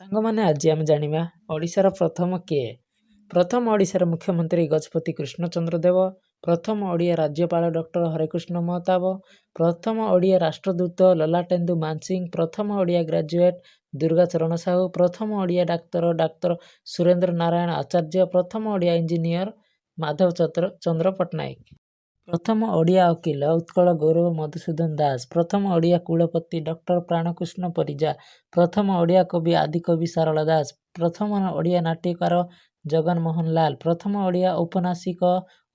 ସାଙ୍ଗମାନେ, ଆଜି ଆମେ ଜାଣିବା ଓଡ଼ିଶାର ପ୍ରଥମ କିଏ। ପ୍ରଥମ ଓଡ଼ିଶାର ମୁଖ୍ୟମନ୍ତ୍ରୀ ଗଜପତି କୃଷ୍ଣଚନ୍ଦ୍ର ଦେବ। ପ୍ରଥମ ଓଡ଼ିଆ ରାଜ୍ୟପାଳ ଡକ୍ଟର ହରେକୃଷ୍ଣ ମହତାବ। ପ୍ରଥମ ଓଡ଼ିଆ ରାଷ୍ଟ୍ରଦୂତ ଲଲାଟେନ୍ଦୁ ମାନସିଂହ। ପ୍ରଥମ ଓଡ଼ିଆ ଗ୍ରାଜୁଏଟ୍ ଦୁର୍ଗାଚରଣ ସାହୁ। ପ୍ରଥମ ଓଡ଼ିଆ ଡାକ୍ତର ଡାକ୍ତର ସୁରେନ୍ଦ୍ର ନାରାୟଣ ଆଚାର୍ଯ୍ୟ। ପ୍ରଥମ ଓଡ଼ିଆ ଇଞ୍ଜିନିୟର ମାଧବ ଚନ୍ଦ୍ର ପଟ୍ଟନାୟକ। ପ୍ରଥମ ଓଡ଼ିଆ ଓକିଲ ଉତ୍କଳ ଗୌରବ ମଧୁସୂଦନ ଦାସ। ପ୍ରଥମ ଓଡ଼ିଆ କୁଳପତି ଡକ୍ଟର ପ୍ରାଣକୃଷ୍ଣ ପରିଜା। ପ୍ରଥମ ଓଡ଼ିଆ କବି ଆଦିକବି ସାରଳା ଦାସ। ପ୍ରଥମ ଓଡ଼ିଆ ନାଟ୍ୟକାର ଜଗନମୋହନ ଲାଲ। ପ୍ରଥମ ଓଡ଼ିଆ ଔପନ୍ୟାସିକ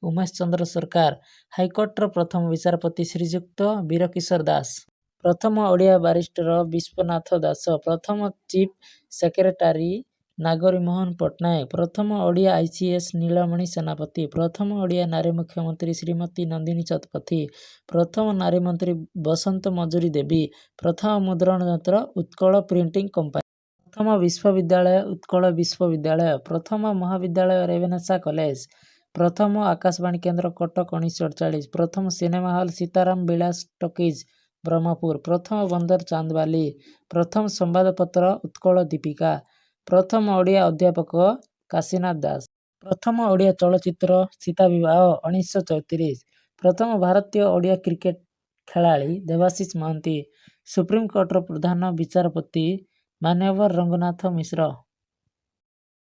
ଉମେଶ ଚନ୍ଦ୍ର ସରକାର। ହାଇକୋର୍ଟର ପ୍ରଥମ ବିଚାରପତି ଶ୍ରୀଯୁକ୍ତ ବୀରକିଶୋର ଦାସ। ପ୍ରଥମ ଓଡ଼ିଆ ବାରିଷ୍ଟର ବିଶ୍ୱନାଥ ଦାସ। ପ୍ରଥମ ଚିଫ୍ ସେକ୍ରେଟାରୀ ନାଗରିମୋହନ ପଟ୍ଟନାୟକ। ପ୍ରଥମ ଓଡ଼ିଆ ଆଇସିଏସ୍ ନୀଳମଣି ସେନାପତି। ପ୍ରଥମ ଓଡ଼ିଆ ନାରୀ ମୁଖ୍ୟମନ୍ତ୍ରୀ ଶ୍ରୀମତୀ ନନ୍ଦିନୀ ଶତପଥୀ। ପ୍ରଥମ ନାରୀ ମନ୍ତ୍ରୀ ବସନ୍ତ ମଞ୍ଜରୀ ଦେବୀ। ପ୍ରଥମ ମୁଦ୍ରଣ ଯନ୍ତ୍ର ଉତ୍କଳ ପ୍ରିଣ୍ଟିଂ କମ୍ପାନୀ। ପ୍ରଥମ ବିଶ୍ୱବିଦ୍ୟାଳୟ ଉତ୍କଳ ବିଶ୍ୱବିଦ୍ୟାଳୟ। ପ୍ରଥମ ମହାବିଦ୍ୟାଳୟ ରେଭେନ୍ସା କଲେଜ। ପ୍ରଥମ ଆକାଶବାଣୀ କେନ୍ଦ୍ର କଟକ, 1948। ପ୍ରଥମ ସିନେମା ହଲ୍ ସୀତାରାମ ବିଳାସ ଟକିଜ୍, ବ୍ରହ୍ମପୁର। ପ୍ରଥମ ବନ୍ଦର ଚାନ୍ଦବାଲି। ପ୍ରଥମ ସମ୍ବାଦପତ୍ର ଉତ୍କଳ ଦୀପିକା। ପ୍ରଥମ ଓଡ଼ିଆ ଅଧ୍ୟାପକ କାଶୀନାଥ ଦାସ। ପ୍ରଥମ ଓଡ଼ିଆ ଚଳଚ୍ଚିତ୍ର ସୀତା ବିବାହ, 1934। ପ୍ରଥମ ଭାରତୀୟ ଓଡ଼ିଆ କ୍ରିକେଟ ଖେଳାଳି ଦେବାଶିଷ ମହାନ୍ତି। ସୁପ୍ରିମକୋର୍ଟର ପ୍ରଧାନ ବିଚାରପତି ମାନ୍ୟବର ରଙ୍ଗନାଥ ମିଶ୍ର।